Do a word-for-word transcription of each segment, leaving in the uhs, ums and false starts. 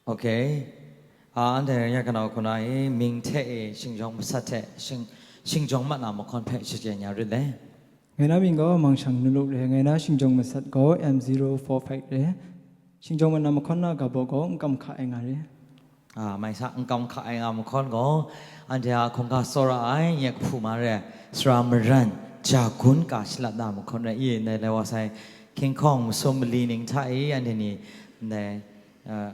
Okay. A, anhte ya kanau hku na e, mying hte e, shingjawng masat hte, shing-, shingjawng mat na mahkawn hpe shachyen ya rit le. Ngai na mying gaw Mangshang Nuluk re, ngai na shingjawng masat gaw M zero four five re. Shingjawng mat na mahkawn na ga baw gaw N kam hka ai nga re. A, mai sa, N kam hka ai nga mahkawn gaw, anhte a hkungga tsawra ai, nye kahpu ma re, sara maran, ja gun ka shalat na mahkawn re, i, ndai lai wa sai, King Kong masum mali ning hta i, anhte ni, ndai, a,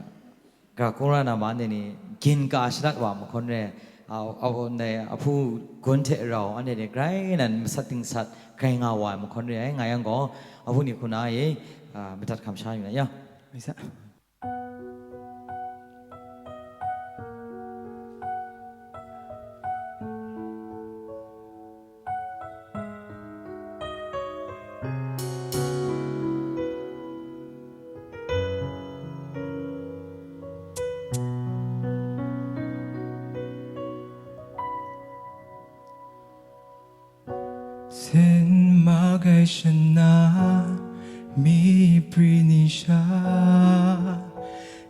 Gara kungran na ma anhte ni gin ka shalat wa mahkawn re, a, a, ndai ahpu gun hte rau anhte ni grai nan masat dingsat grai nga wa ai mahkawn re ai, nga yang gaw, ahpu ni hku na e, a, madat hkam sha yu na ya. Mai sa. Sin ma gai shana, mi pri ni sha,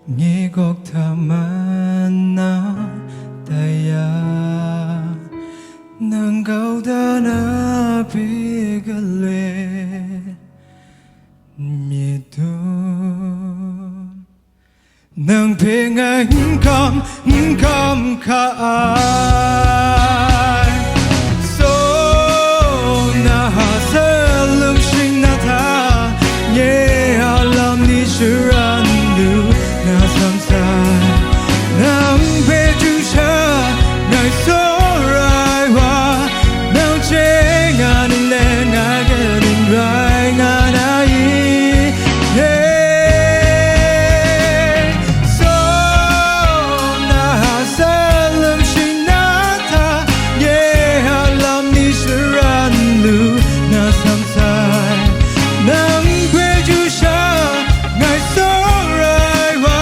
nye gawk hta man na tai ya, nang kau da na hpe galoi myit dum. Nang hpe ngai n kam, n kam hka ai. So na ha sel lung shing na hta, nye a lam ni sharan lu na sam sai. Nang hpe chyu sha ngai sorai wa, nang chye nga ning le ngai kaning rai nga na i? Hey, so na ha sel lung shing na hta, nye a lam ni sharan lu na sam sai. Nang hpe chyu sha ngai sorai wa,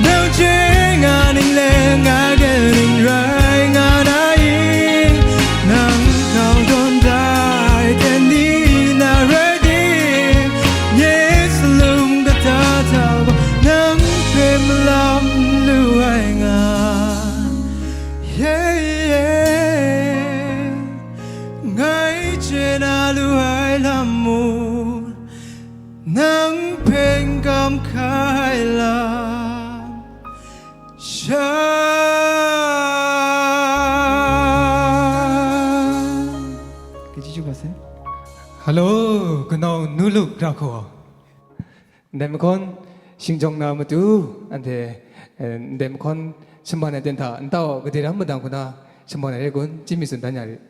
nang chye nga ning le ngai kaning rai nga na i? Nang kau dawn dai ten ni na rai ting, nye salum kata hta gaw nang hpe malam lu ai nga. Yeah, yeah. Ngai chye na lu ai lam mung, nang hpe n kam hkai lam sha. Kaji chyu wa sai. Hello, kanau Nuluk ra hku. Ndai mahkawn shingjawng na matu, anhte, eh, ndai mahkawn shaman ai ten hta nta wa gade ram madang hku na shaman ai re kun, chyim mi tsun dan ya rit.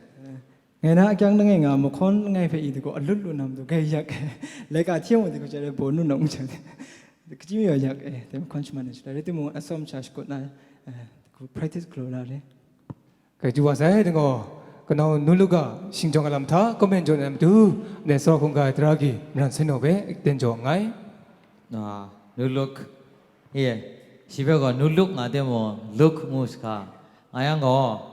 Ngai na akyang langai nga mahkawn langai hpe i daw alut lu na matu, grai yak ai. Laika hte mung daw hku chya re, baw nu na n chya re. Kachyi mi wa yak ai, dai mahkawn shaman ai shaloi, rai timung, atsawm sha shakut na, eh, practice galaw la re. Grai chyu wa sai, dai gaw, kanau Nuluk a shingjawng ai lam hta comment jaw na matu, ndai Sara hkungga ai tara gi, Maran Seng Naw hpe ten jaw nngai. Ah, Nuluk, ye, shi hpe gaw Nuluk nga timung, Luk ngu sa hka. Nga yang gaw,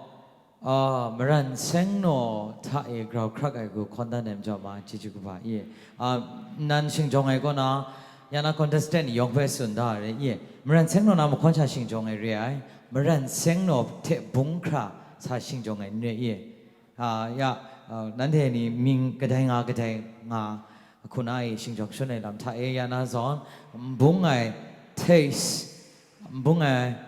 Ah, Maran Seng Naw hta e grau hkrak ai hku hkawn dan ai majaw ma, chyeju kaba i. Ah, nan shingjawng ai kaw na, ya na contestant yawng hpe tsun da ai re i. Maran Seng Naw na mahkawn sha shingjawng ai re ai, Maran Seng Naw hte bung hkra sa shingjawng ai n re i. Ah, ya, ah, nanhte ni mying kadai nga kadai nga hku na e shingjawng shun ai lam hta e ya na zawn, n bung ai taste, n bung ai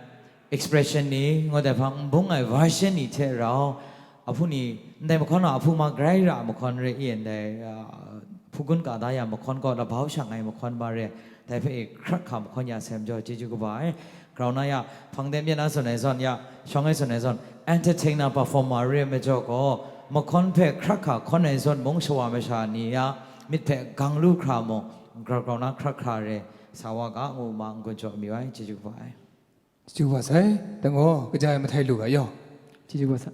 expression ni, ngut ai hpang, n bung ai version ni hte rau, ahpu ni, ndai mahkawn a ahpu ma grai ra ai mahkawn re i, ndai, ah, hpu gun ka da ya mahkawn gaw, labau shang ai mahkawn ma re, dai hpe e hkrak hka mahkawn ya sai majaw, chyeju kaba ai. Grau na ya, hpang de myen na zawn ai zawn ya, shawng ai zawn ai zawn, entertainer performer re ai majaw gaw, mahkawn hpe hkrak hka hkawn ai zawn mung shawa masha ni ya, myit hpe gang lu hkra mung, grau grau na hkrak hkra re, sa wa ga, ngu ma n-gun jaw amyu ai, chyeju kaba ai. Chyeju kaba sai, dang gaw, kaja ai mahtai lu ga yaw. Chyeju kaba sa.